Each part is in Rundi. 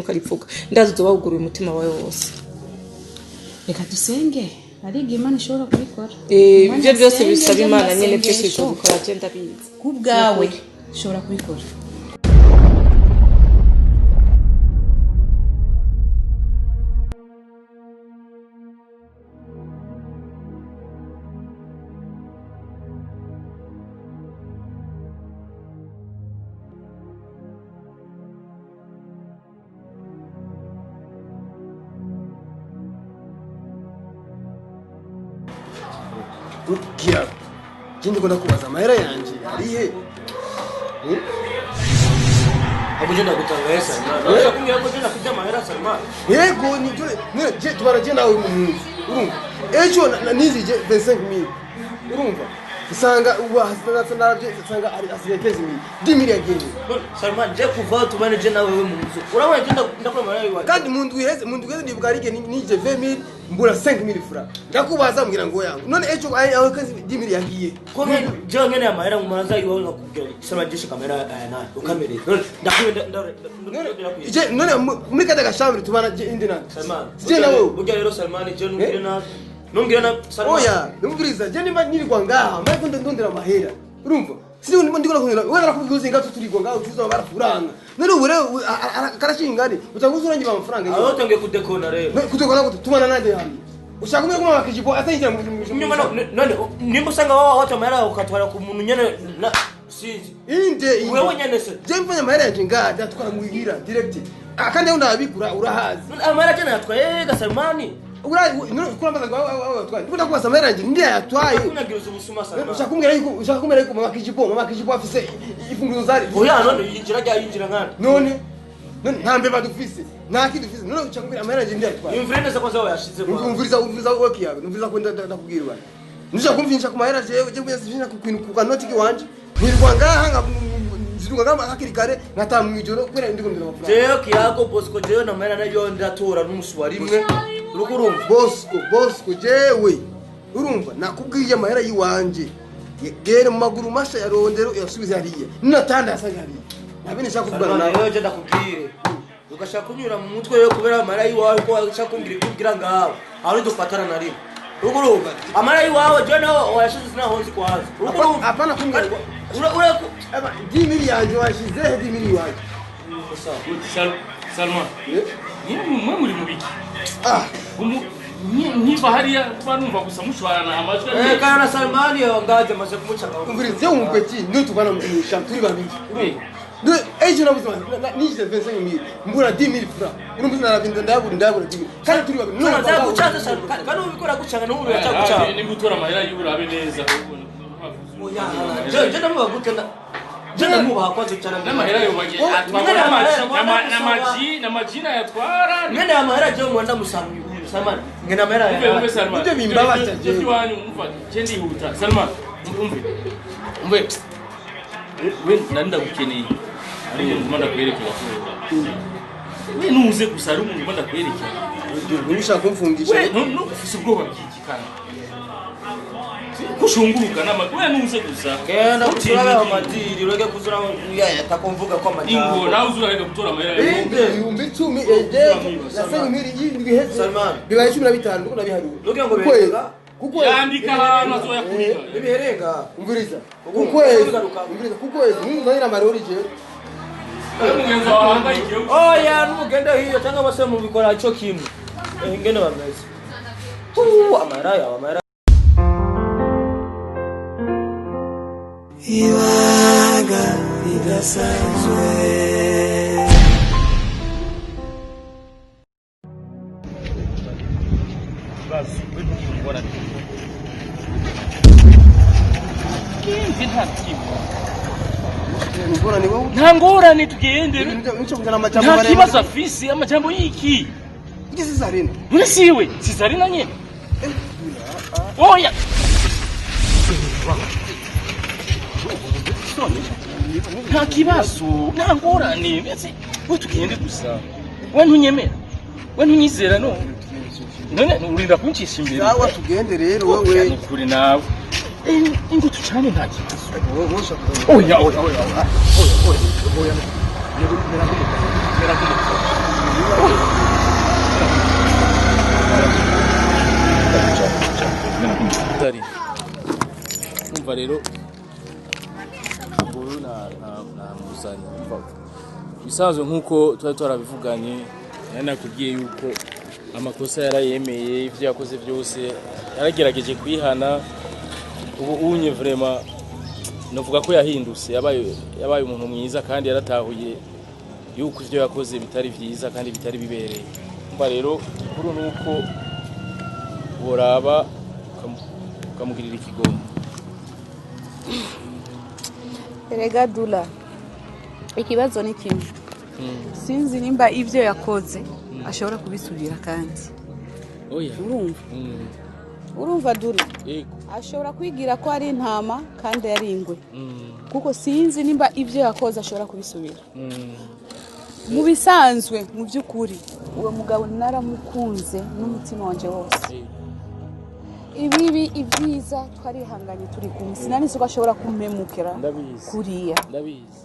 Ukarivuga, ndazi uzoba wuguruye umutima wawe wose. Reka dusenge, ariga Imana ishobora kubikora. Eh, Imana ivyo byose asenge, bisaba nje Imana nyene, byose masengesho. izobikora, je ndabizi. Ku bwawe ishobora kubikora. Kia, je ndiko ndakubaza, amahera yanje arihe? Abo je ndagutangaye, Salman. Urashaka kumbwira ko je ndakujya amahera, Salman? Yego, nibyo none je tubara je nawe mu nzu, urumva, ejo nizije 25000, urumva, usanga ubu naravye usanga ari asigaye 15000, 10000 yagiye. None, Salman, je kuva tubane je nawe we mu nzu. Urabona je ndakora amahera yiwaje. Kandi mu ndwi iheze, mu ndwi iheze ndibuka arige nije 20000, mbura 5000 francs, ndakubaza mbwira ngo yangu, none ejo ayo 10000 yagiye. Ko je ngene amahera mu maranza yiwawe nkakubwira, Salman, je shika amahera aya nayo ukamerera. None ndakwiye Je none muri kada gashambre tubana je indi nande? Salman. Je nawe. Burya rero, Salman, je ntumbwire nabi. Ntumbwire nabi, Salman. Oya, numviriza, je nimba nirirwa ngaha mbariko ndondera amahera, urumva, sindi ndiko ndiko nakundira wewe, narakubwiye uzi ngato turirwa ngaha ucuza barakuranga, none ubu rero karashingane utanguza urangiba amafaranga. Aho utangiye kudekona rero. Kutokana gute? Tubana nande hamwe, ushaka kumwe kuma makijipo atayinjira mu Nyuma none nimba usanga wawa wata amahera ukatwara ku muntu nyene na sinzi. Inde inde? Wewe nyene se. Je mfanya amahera yanje ngaha, ndatwara muhira direct. Ah, kandi aho ndabigura urahazi. None amahera je nayatwaye ga, Salmani? Ura kurambaza ngo aho yatwaye, ndiko ndakubaza amahera yanje ndi yatwaye. Kunagiriza ubusuma, Salman. Ushaka kumbwira yuko ushaka kumbwira yuko mama kijipo afise ifunguzo zari? Oya, none yinjira rya yinjira nkande? None nta mbeba dufise, nta kindi dufise, none ushaka kumbwira amahera yanje ndi yatwaye? Yumvire neza kwanza wayashize kwa. Umviriza, umviriza wowe yawe, umviriza ko ndakubwira bana ntushaka kumvinisha ku mahera. Jewe je kumvinisha ku kintu, ku kanoti kiwanje, nirwa ngaha nka nziruka ngaha hakiri kare, nkataha mw'ijoro kubera ndiko ndira amafaranga. Jewe Kiyago Bosco, jewe na mahera nayo ndatora n'umusi wa rimwe. Uriko urumva? Bosco, Bosco, jewe urumva nakubwiye amahera yiwanje, gere mu maguru masha ya rondero yasubize hariya, ninatanda yasange hariya, ntabindi nshaka kuvugana Salman, nawe. rero je ndakubwire. Ugashaka kunyura mu mutwe yo kubera amahera yiwawe ko ushaka kumbwira ibyo ubwira ngawe. Aho dufatana na rimwe. Uriko urumva? Amahera yiwawe je nawe wayashize sinaho nzi kwanza. Uriko urumva? Hapana kumbwira ngo Ura ura Eba, 10000 yanje washize he? 10000 wanje. Salman, Eh? mwe muri mu biki? Ah. Nkiva hariya kuba numva gusa mushwarana amajwi. Eh, kana na Salman yo ngaje maze kumucanga. Umviriza, jewe umupeti niyo tuvana mu shamba turi babiri. None ejo nabuze nije 25000, mbura 10000 francs, urumva, narabinda ndayabura, ndayabura 10000 kandi turi babiri. None None gucaza Salman, kandi ubikora gucanga n'ubu biracagucanga. Nimba utora amahera y'uburabe neza. Je ndamubaha gute? Je ndamubaha kwanza cyane. N'amahera yobagiye Mwene amahera, mwana n'amajina yatwara. Mwene amahera je mwanda musanga uyu Salman. Mwene amahera. Umve, umve, Salman. Ibyo bimbabaza Ibyo jewe. by'iwanyu, umva, je ndihuta, Salman, umve, umve, we nari ndagukeneye, ari umuntu ngomba ndakwerekera. We nuze gusa, ari umuntu ngomba ndakwerekera. Ntushaka kumfungisha. We ufise ubwoba bw'iki kandi kushunguruka n'ama we nuze gusa. Genda kuzura amadiri, ureke kuzura ya atakumvuga ko Ingo amajambo. nawe uzurareka gutora amahera yawe. Inde 10000 ejo na 5000 y'indwi iheze. Salman. Bibaye 15, ndiko ndabiharura. Nugira ngo Ku kwezi. biherenga? Ku kwezi. Yandika ahantu azoyakurika. Ibiherenga. Umviriza, Ubu, ku kwezi. bigaruka. Umviriza, ku kwezi ntuzanira amarori jewe. Wewe mugenzi wawe ahangayikiye. Oya, numugende hiyo cyangwa bose mubikora ico kimwe. Eh, ingene bameze. Amahera yawe, amahera. Ibanga ridasanzwe. Tugende, nta kimwe. Ingorane wowe. Nta ngorane, tugende. Nico kuzana amajambo Nta maremare. kibazo afise, amajambo y'iki? Ugeze Zarina. None siwe sizarina nyene? Oya, nta kibazo, nta ngorane, mbese we tugende gusa. We ntunyemera, we ntunyizera, no none urinda kuncisha imbere. Sawa, tugende rero Oya, wewe. ni kure nawe. Eh, ingo tucane, nta kibazo. Wowe ushaka kuzana. Oya, oya, oya, oya, oya, oya, oya, mera nk'umugabo, mera nk'umugabo. Umva rero, ubwo na nguzanyo, umva, bisanzwe nk'uko twari twarabivuganye, nari nakubwiye yuko amakosa yarayemeye, ibyo yakoze byose yaragerageje kwihana. Ubu unye vraiment novuga ko yahindutse, yabaye umuntu mwiza kandi yaratahuye yuko ivyo yakoze bitari vyiza kandi bitari bibereye. Umva rero, kuri nuko woraba ukamugirira ikigongo. Erega Dula, ikibazo ni kimwe: sinzi nimba ibyo yakoze ashobora kubisubira kandi. Oya. Urumva? Urumva, Dula? Yego. Ashobora kwigira ko ari intama kandi ari ingwe, kuko sinzi nimba ibyo yakoze ashobora kubisubira. Mu bisanzwe, mu by'ukuri, uwo mugabo naramukunze n'umutima wanje wose. Ibibi, ibyiza, twarihanganye turi kumwe. Sinari nzi ko ashobora kumpemukira Ndabizi. kuriya. Ndabizi.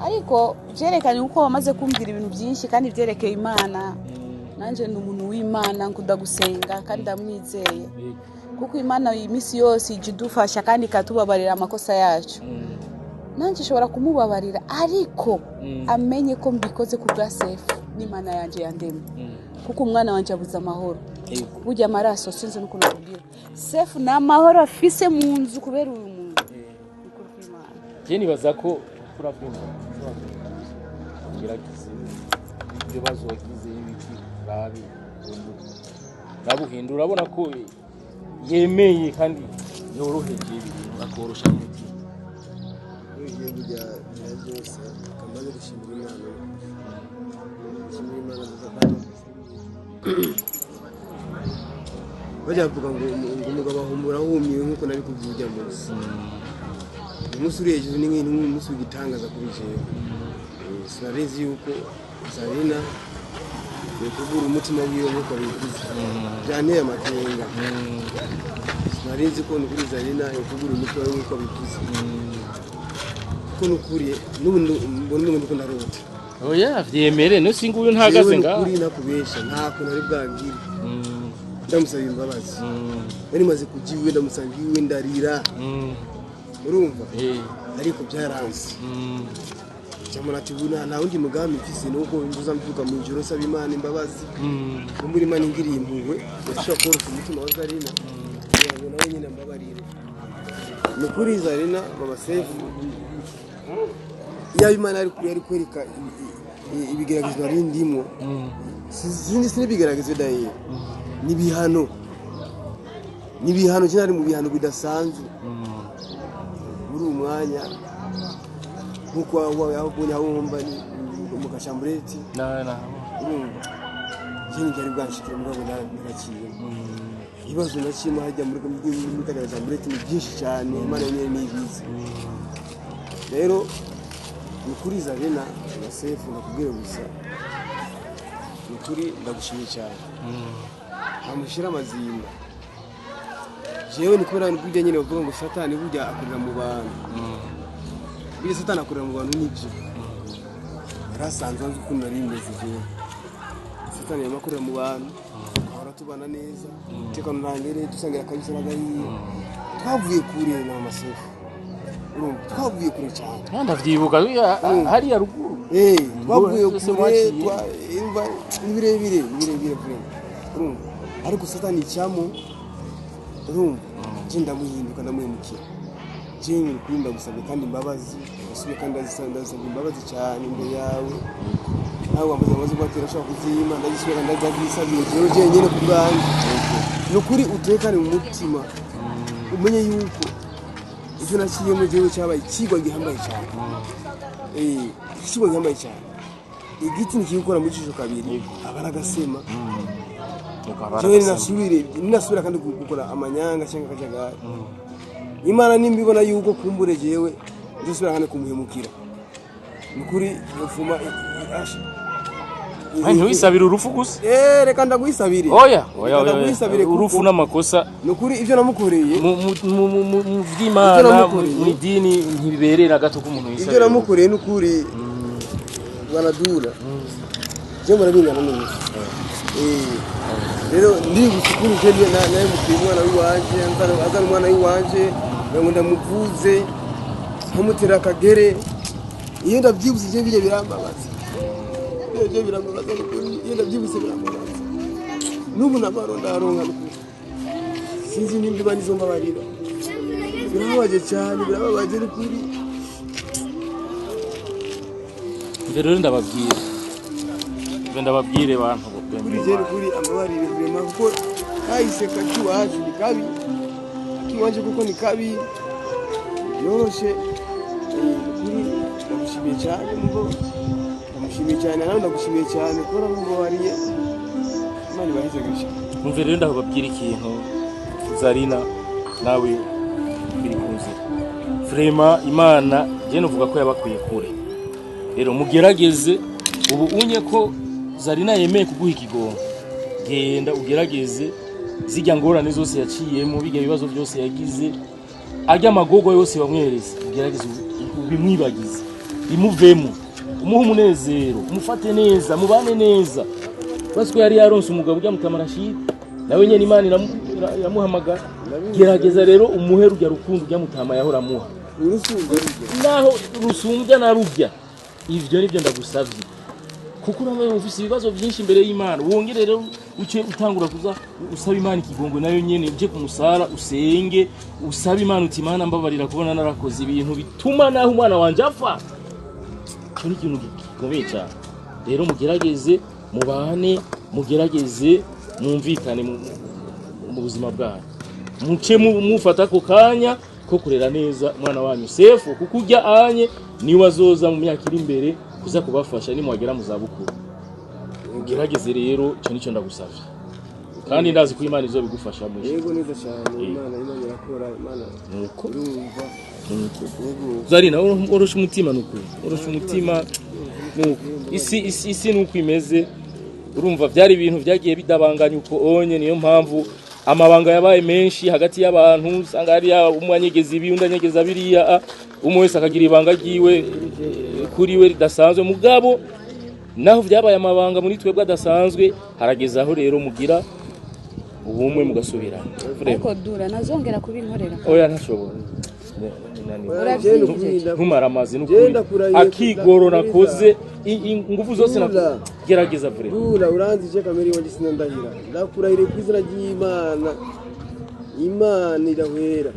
Ariko byerekanye uko wamaze kumbwira ibintu byinshi kandi byerekeye Imana. Nanjye ni umuntu w'Imana, nkunda gusenga kandi ndamwizeye, kuko Imana iminsi yose ijya idufasha kandi ikatubabarira amakosa yacu. Nanjye ishobora kumubabarira, ariko amenye ko mbikoze ku bwa Sefu n'Imana yanjye yandemye, kuko umwana wanjye abuze amahoro. Burya amaraso, sinzi n'ukuntu akubwira, Sefu ni amahoro afise mu nzu kubera uyu muntu. Ni ukuri kw'Imana. Je nibaza ko urabyumva, gerageze ibibazo wagize y'ibiki, rabi rabuhindura. Urabona ko yemeye kandi yoroheje ibintu, akorosha n'umutima. Ugiye kujya bya byose, kamaze gushimira Imana, gushimira Imana gusa. Kandi bajya bavuga ngo umugabo ahumura wumiwe. Nk'uko nabikubwiye, ujya munsi, uyu munsi uri hejuru ni nk'umunsi w'igitangaza kuri jewe. Sinarizi yuko Zarina yokugura umutima wiwe nk'uko abivuze, byanteye amakenga. Sinarizi ko nukuri Zarina yokugura umutima wiwe nk'uko abivuze, kuko nukuri n'ubu mbona umengo ndiko ndarota. Oya, vyemere, no singuyu ntahagaze Jewe ngaha. Nukuri nakubesha, ntako nari bwangire. Ndamusaba imbabazi, nari maze kujya iwe, ndamusaba iwe, ndarira. Urumva? Ariko byaranze. Cyamara ati ubu nta wundi mugambi mfise, nuko mvuza mvuga mu ijoro nsaba Imana imbabazi, kumbura Imana ingiriye impuhwe yashobora koroshya umutima wa Zarina kugira ngo nawe nyine ambabarire. Ni ukuri Zarina, baba Sefu, iyo Imana yari kwereka ibigeragezo nari ndimo, si n'ibigeragezo daye, ni ibihano, ni ibihano. Cyane ari mu bihano bidasanzwe muri uwo mwanya, nkuko wabonye aho wumva ni mu gashambureti. Na na. Urumva, njye ntibyari bwanshikire, mugabo naraciye ibibazo naciyemo hajya muri kariya gashambureti ni byinshi cyane, Imana nyine nibizi. Rero ni kuri Zarena na Sefu, ndakubwira gusa ni ukuri ndagushimiye cyane. Ntamushyira amazinda jewe, ni kubera burya nyine bavuga ngo Satani burya akorera mu bantu, burya Satani akorera mu bantu. Nibyo, yari asanzwe azi ukuntu nari meze jewe. Satani yarimo akorera mu bantu, twahora tubana neza, umutekano ntangere, dusangira akabisi n'agahiye. Twavuye kure na mama Sefu, urumva, twavuye kure cyane. Ndavyibuka hariya ruguru. Twavuye Zose kure. mwaciye. Urumva, ni birebire, ni birebire vraiment, urumva. Ariko Satani icyamo, urumva, je ndamuhinduka, ndamuhemukira. Je kuri ndagusabye kandi imbabazi, ndasubiye kandi ndazisabye imbabazi cyane imbere yawe. Nawe wamaze kubatera, ashobora kuzima, ndazisubira ndazisabiye jewe jenyine ku bwanjye. Ni ukuri utekane mu mutima, umenye yuko icyo naciyemo jewe cyabaye ikigwa gihambaye cyane. Ikigwa gihambaye cyane. Igiti ntikigukora mu jisho kabiri, aba ari agasema. Jewe ninasubira kandi gukora amanyanga cyangwa akajagari, Imana nimba ibona yuko kumbure jewe nzosubira kandi kumuhemukira, ni ukuri yofuma asha. Ntiwisabire urupfu gusa. Reka ndagwisabire. Oya, oya. Reka Oya. ndagwisabire kuko Urupfu n'amakosa. Ni ukuri ibyo namukoreye, mu vy'Imana, Ibyo namukoreye. mu idini ntibiberera gato ko umuntu ibyo yisabira. namukoreye, ni ukuri banadura je murabingana neza. Rero ndibutse ukuntu je nawe mukwiye umwana w'iwanje, azana umwana w'iwanje. Kugira ngo ndamuvuze, nkamutera akagere. Iyo ndabyibutse je biriya birambabaza. Biriya je birambabaza nukuri. Iyo ndabyibutse birambabaza. N'ubu namaro ndaronka nukuri. Sinzi nimba Imana izombabarira. Birababaje cyane, birababaje nukuri. Mbere rero ndababwire, mbe ndababwire bantu Kuri je nukuri ambabarire vraiment, kuko kahise kakiwacu ni kabi. Akiwanje kuko ni kabi. Byoroshe. Nukuri ndagushimiye cyane mbo. Ndamushimiye cyane nawe, ndagushimiye cyane kubera mubabariye. Imana ibaheze gusha. Umve rero ndababwira ikintu, Zarina nawe biri ku nzira. Vraiment Imana je novuga ko yabakuye kure. Rero mugerageze ubu unye ko Zarina yemeye kuguha ikigongo, genda ugerageze zijya ngorane zose yaciyemo, bijya ibibazo byose yagize, ajya amagorwa yose wamwereze, ugerageze ubimwibagize, bimuvemo, umuhe umunezero, umufate neza, mubane neza. Basi ko yari yaronse umugabo ujya mutamarashidi, nawe nyene Imana iramuhamagara. Gerageza rero umuhe rujya rukundo ujya mutama yahora amuha, Urusumba rujya. Naho rusumbya na rujya. Ivyo nivyo ndagusavye, kuko uraba ufise ibibazo byinshi imbere y'Imana. Wongere rero uce utangura kuza usaba Imana ikigongo nayo nyene, uje ku musara usenge, usaba Imana uti: "Imana, mbabarira kubona narakoze ibintu bituma naho umwana wanje apfa." Ico ni ikintu gikomeye cyane. Rero mugerageze mubane, mugerageze mwumvikane mu buzima bwanyu, muce mufata ako kanya ko kurera neza umwana wanyu Sefu, kuko ujya anye niwe azoza mu myaka iri imbere kuza kubafasha nimwagera mu zabukuru. Ugerageze rero, icyo nicyo ndagusavye, kandi ndazi ko Imana izobigufashamo. Yego, neza cyane. Imana irakora, Imana Nuko irumva. Nuko Yego. Zarina, orosha umutima, nuko orosha umutima, nuko isi nuko imeze. Urumva byari ibintu byagiye bidabanganya uko onye, niyo mpamvu amabanga yabaye menshi hagati y'abantu. Usanga hariya umwe anyegeza ibi, undi anyegeza biriya, umwe wese akagira ibanga ryiwe kuri we ridasanzwe. Mugabo naho byabaye amabanga muri twebwe adasanzwe, harageze aho rero mugira ubumwe mugasubirana. Ariko Dura nazongera kubinkorera? Oya, ntashobora. Urabyinjije. Ntumara amazi n'ukuri. Genda kurahiye. Akigoro nakoze, ingufu zose Dura. gerageza vure. Dura, uranzi je kamere iwanjye, sinandahira. Ndakurahire ku izina ry'Imana. Imana irahwera.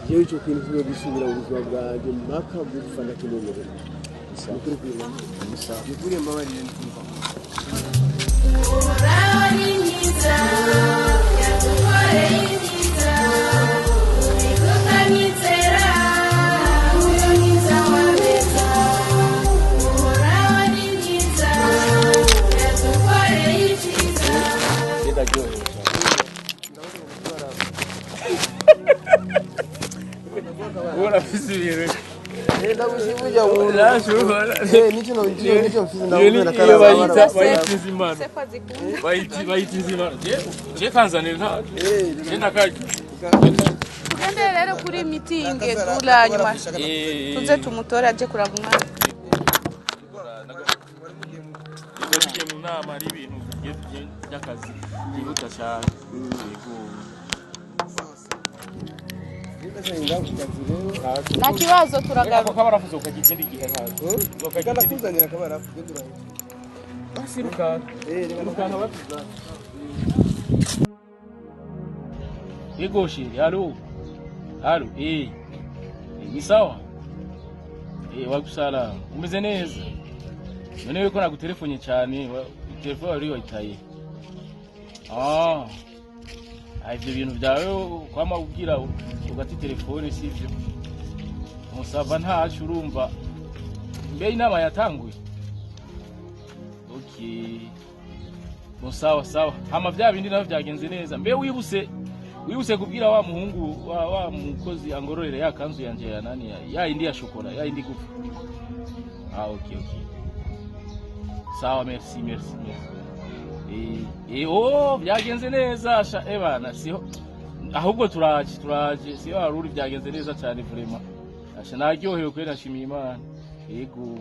Jewe icyo kintu kigiye gusubira mu buzima bwanjye mpaka gupfa, ndakinemerera. Ni ukuri kw'Imana. Ni ukuri, mbabarire nkumva. Uhoraho mwiza, yadukoreye ibyiza, ubigutanizera, uyu mwiza wa beza. Uhoraho ni mwiza, yadukoreye ibyiza. Ndaryohewe cyane. Urafise ibintu. Ndagushimira muntu. Nicyo nicyo mfise Iyo ndakubwira. iyo bayita Karabara. bayita inzimano. Sefu azikunda. Bayita inzimano. Je kanzanira nta je ndakarya. Tugende rero kuri mitingi Dura, nyuma tuze tumutore aje kuraba umwana. Yego, tugiye mu nama, ari ibintu by'akazi byihuta cyane. Yego. Nta kibazo, turagaruka. Ako kabarafu uzokarya ikindi gihe ntazo. Uzokarya ikindi. Ndakuzanira akabarafu. Basi rukanka. Rukanka batuzana. Yego chéri, allô. Allô, eh. Ni sawa? Eh, wagusala. Umeze neza? None ko nagutelefone cyane, telefone wari wayitaye. Ah. Ah, ibyo bintu byawe kwama ubwira ugati telefone sivyo. Musava ntacu urumva. Mbe inama yatanguye? Okay. Bon, sawa sawa. Hama vya bindi navyo byagenze neza. Mbe wibuse kubwira wa muhungu wa mukozi angororera ya kanzu yanje ya nani ya indi ya shokora, ya indi gufa. Ah, okay. Sawa, merci, merci, merci. Eh oh, byagenze neza sha ebana, siho ahubwo turaje siho haruri, byagenze neza cyane vraiment. Asha naryohewe kwera, nashimiye Imana. Yego.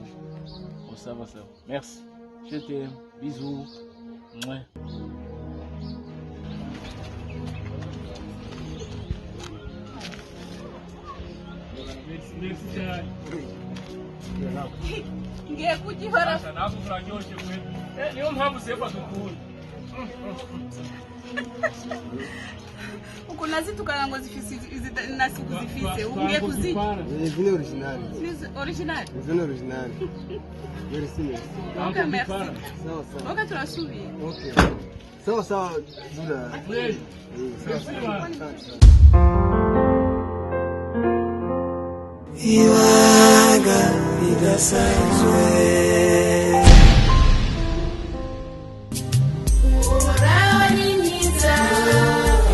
Oh, ça va, ça va. Merci. Je t'aime. Bisous. Mouais. Merci cyane. Ngiye kugihora. Asha ntabwo turaryoshye kwe. Niyo mpamvu Sefu adukunda. Ukuntu azitukana ngo zifise na siku zifise ubu ngiye kuzirya. Izi ni original. Ni original. Izi ni original. Merci, merci. Ok, merci. Sawa sawa. Ok, turasubiye. Okay. Sawa sawa Dula. Fresh. Sawa sawa. Ibanga ridasanzwe. Uhoraho ni mwiza,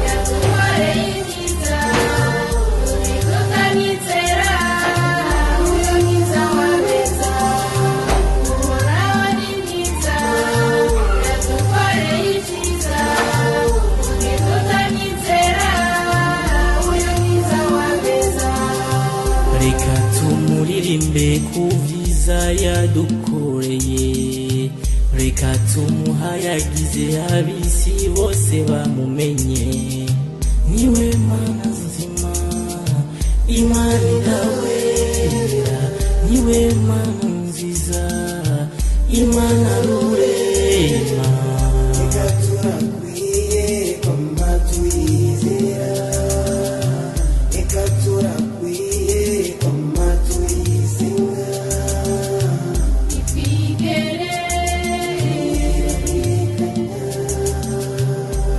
yadukoreye ibyiza, tutamwizera, uyu mwiza w'abeza. Uhoraho ni mwiza, yadukoreye ibyiza, tutamwizera, uyu mwiza w'abeza. Reka tumuririmbe ku byiza yadukoreye, reka tumuhayagize ab'isi bose bamumenye. Niwe Mana nzima, Imana idahwera, niwe Mana nziza, Imana rurema. Reka turakwiye kwama tuyizera, reka turakwiye kwama tuyisenga. Twigere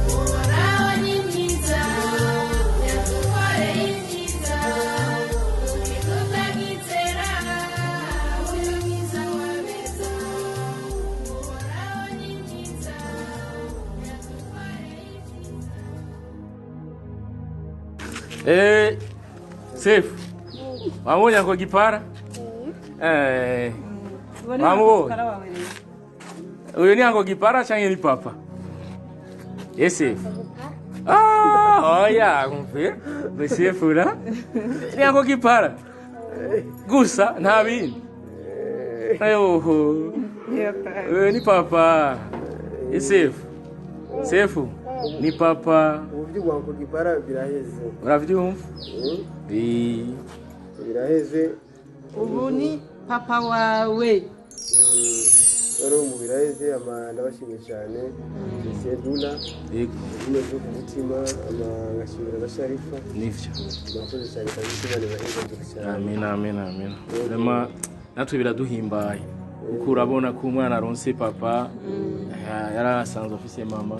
Uhoraho ni mwiza, yadukoreye ibyiza, tutamwizera, uyu mwiza w'abeza. Uhoraho ni mwiza, yadukoreye ibyiza. Sefu. Wamubonye ako gipara? Wamubonye? Uyu ni ango gipara canke ni papa? Sefu. Ah, oya, umve. Ni Sefu na? Ni ango gipara. Gusa nta bindi. Ayoho. Uyu ni papa. Sefu. Sefu. Ni papa. Ubu by'ugwanko gipara biraheze. Uravyumva? Eh. Biraheze. Ubu ni papa wawe. Rero mu biraheze ama ndabashimiye cyane. Monsieur Dula. Yego. Izina ryo ku mutima ama ngashimira na Sharifa. Nivyo. Murakoze cyane kabisa, Imana ibaheze cyane. Amen, amen, amen. Vraiment natwe biraduhimbaye kuko urabona ko umwana aronse papa, yari asanzwe afise mama.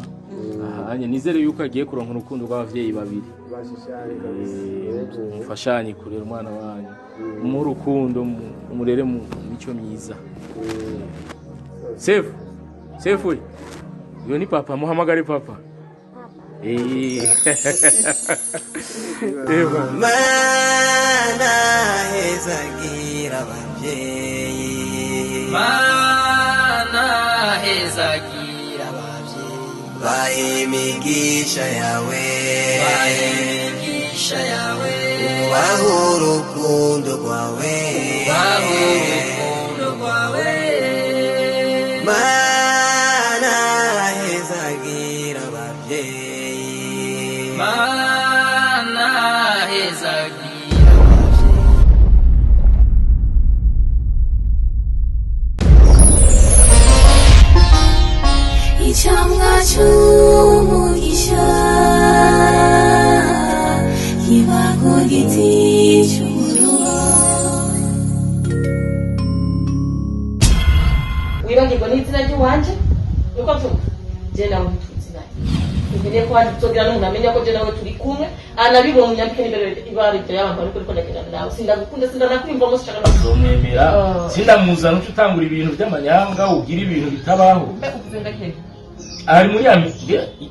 Anye nizere yuko agiye kuronka urukundo rw'abavyeyi babiri. Bashishane kabisa. Yego. Mufashanye kurera umwana wanyu mu rukundo, murere mu mico myiza. Sefu, Sefu, uyu ni papa, muhamagare papa. Eva. Mana hezagira ababyeyi, Mana hezagira abavyeyi, bahe imigisha yawe, bahe imigisha yawe, ubahe urukundo rwawe, bahe urukundo rwawe. Mana hezagira ababyeyi, Mana hezagira. Icamwa c'umugisha kiba ku giti c'umuruho. Wibagirwa n'izina ry'iwanje niko mvuga je nawe ntituzinanye, nkeneye ko handi tuzogira n'umuntu amenya ko je nawe turi kumwe anabibonye unyandike n'imbere ibara imbere y'abantu bariko ariko ndagendana nawe, sindagukunda, sindanakwiyumvamo, sinshaka no Uzomwemera sindamuzana uca utangura ibintu by'amanyanga, ugira ibintu bitabaho. Uvuze ndakeka. Ari muri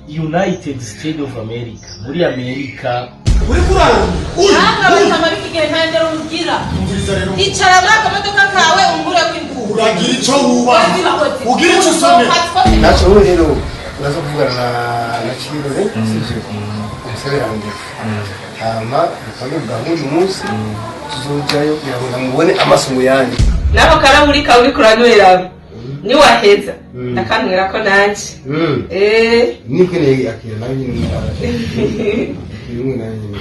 United States of America, muri Amerika. Uri kurara. Namwe abatama b'ikigihe nta ndero mugira. Icara muri akamodoka kawe ungure kw'inguru. Uragira icyo wubaha, ugira icyo usomera. Ntacyo, wowe rero uraza kuvugana na Kirore, sibyo? Umusabe rendez-vous, hama dupange gahunda umunsi tuzojayo kugira ngo ndamubone amaso mu yandi. Nako karahuri kawe uriko uranyweramo niwaheza ndakanywera ko nanje. Nikeneye akira nawe nyine, rimwe nawe nyine.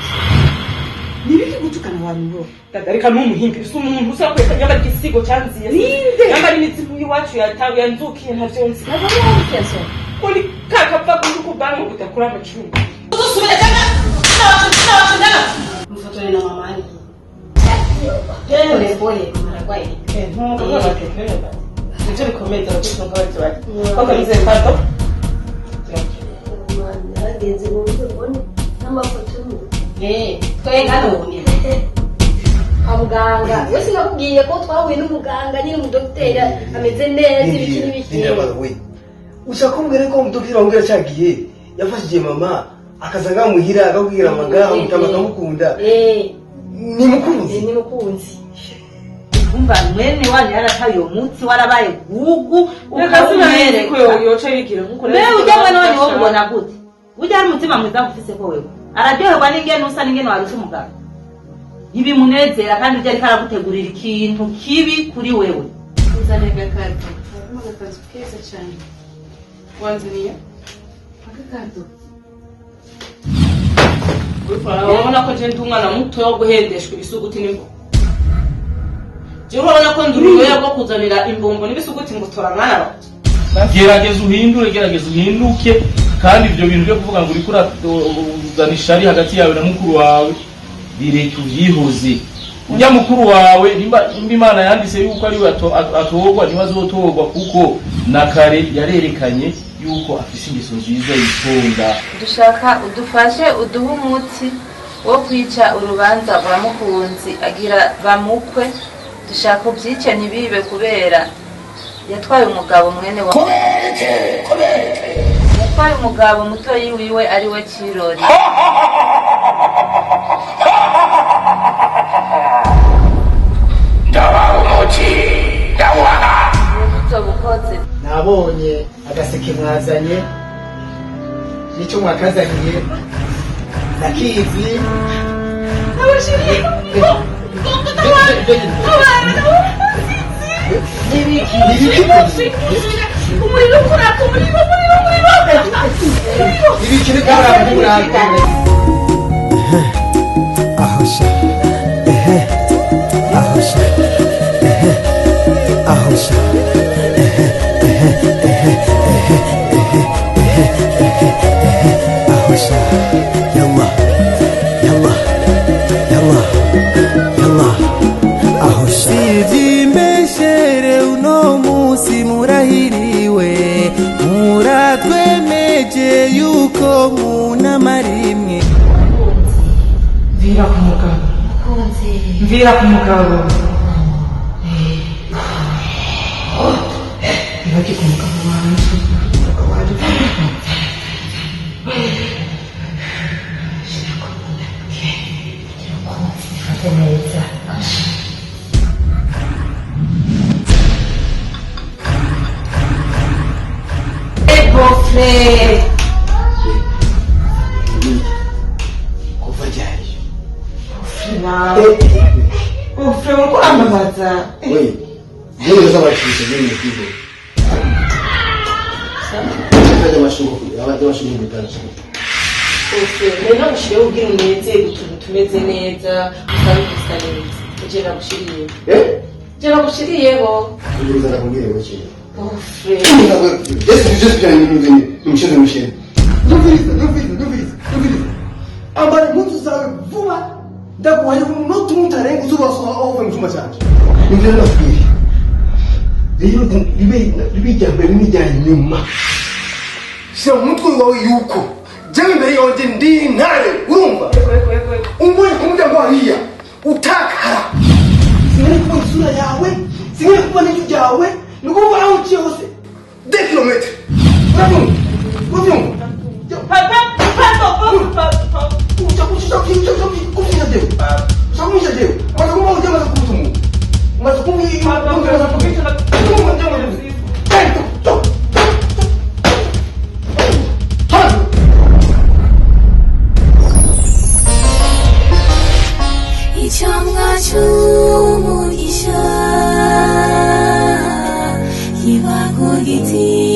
Nibiki gutukana abantu bo? Dada, reka ntumuhimbe. Si umuntu usa kweka nyamba igisigo cyanziye. Ninde? Nyamba imizimu y'iwacu yatawe yanzukiye, ntavyo nzi. Ntabwo ari wowe Kenzo. Kuri kakapfa kundi kubango kudakura amacumu. Uzusubire cyangwa n'abakundana. Mufatane na mama hariya. Pole pole, mama ararwaye. Nivyo bikomeye dore ko baje bari. Bakomeze pato. Naragenze ngo mbone n'amafoto. Eh, twe none. Kwa muganga we sinakubwiye ko twahuye n'umuganga nyine, umudogiteri ameze neza, ibiki n'ibiki. We, ushaka kumbwira ko umudogiteri wambwira cyagiye yafashije mama akaza ngamuhira akabwira mama mutama akamukunda? Ni mukunzi. Ni mukunzi. Umva, mwene wanyu yarataye uwo munsi, warabaye gugu. Reka sinamenye ko ukamwereka. yoca yigira nkuko. Mbe ujya mwene wanyu wo ubona gute? Ujya hari umutima mwiza ufise ko wewe araryoherwa n'ingene usa n'ingene warusha umugabo, ntibimunezera, kandi ujya ariko aragutegurira ikintu kibi kuri wewe. Nzaniye agakarito, harimo agakanzu keza cyane. Wanzaniye agakarito. Urabona ko je ndi umwana muto wo guhendeshwa ibisuguti n'imbogo? Jewe urabona ko ndi uruyoya rwo kuzanira imbombo n'ibisuguti ngo tora mwana wanje? Gerageza uhindure, gerageza uhinduke. Kandi ibyo bintu byo kuvuga ngo uriko urazana ishari hagati yawe na mukuru wawe, bireke, ubyihuze. Ujya mukuru wawe, nimba Imana yanditse yuko ariwe atorwa, niwe azotorwa, kuko na kare yarerekanye yuko afise ingeso nziza, yitonda. Dushaka udufashe, uduhe umuti wo kwica urubanza rwa Mukunzi agira bamukwe. Dushaka ubyice ntibibe, kubera yatwaye umugabo mwene wa, yatwaye umugabo mutoyi wiwe ari we Kirori. Ndabaha umuti, ndawuha. Uzobukoze. Nabonye agaseke mwazanye n'icyo mwakazaniye ndakizi. Umuriro kuraka, umuriro, umuriro, umuriro! Ibiki ni Ahosha, ehe, ahosha, ehe, ahosha, ehe, ehe, ehe, ehe, ehe, ehe, ehe, ehe, ahosha. Yalla, yalla, yalla, yalla, ahosha. Sijimbeshere, uno musi murahiriwe, muratwemeje yuko munamarimwe. Mvira ku mugabo, mvira ku mugabo, ntibajye ku mugabo wanje, umugabo wanje. Fate neza. Beau-frère. Kuva ryari? Nawe beau-frère, uriko urambabaza. We, yewe z'abashishe nyine kigo. Amashugo bitanu. Beau-frère, rero nagushyiriyeho ubwira unezerwe, utuntu tumeze neza, usanzwe dusa neza. Uje nagushiriyeho. Eh? Je nagushiriyeho. Uza ndakubwira ngo kintu. Beau-frère. Yesu, Yesu byanyuze nimushize mushize. Nyumviriza, nyumviriza, nyumviriza, nyumviriza. Ambara impuzu zawe vuba, ndaguhaye umunota umwe utarenga uzubasoha aho uvuye mu cyumba cyanjye. Nyumvira ndakubwira. Rero ribe irya mbere n'irya nyuma. Shyira mu mutwe wawe yuko jewe imbere yanjye ndi intare, urumva? Umbonye ku muryango hariya utakara. Sinari kubona isura yawe, sinari kubona ijwi ryawe, ni ukuvuga aho uciye hose 2 kilomètres. Urabyumva? Urabyumva? Papa, papa, papa. Ushaka jewe? Ushaka kumwisha jewe? Umaze kumva ujya umaze kubuta umuntu. Umaze kumva umaze kumva. Icamwa c'umugisha kiba ku giti.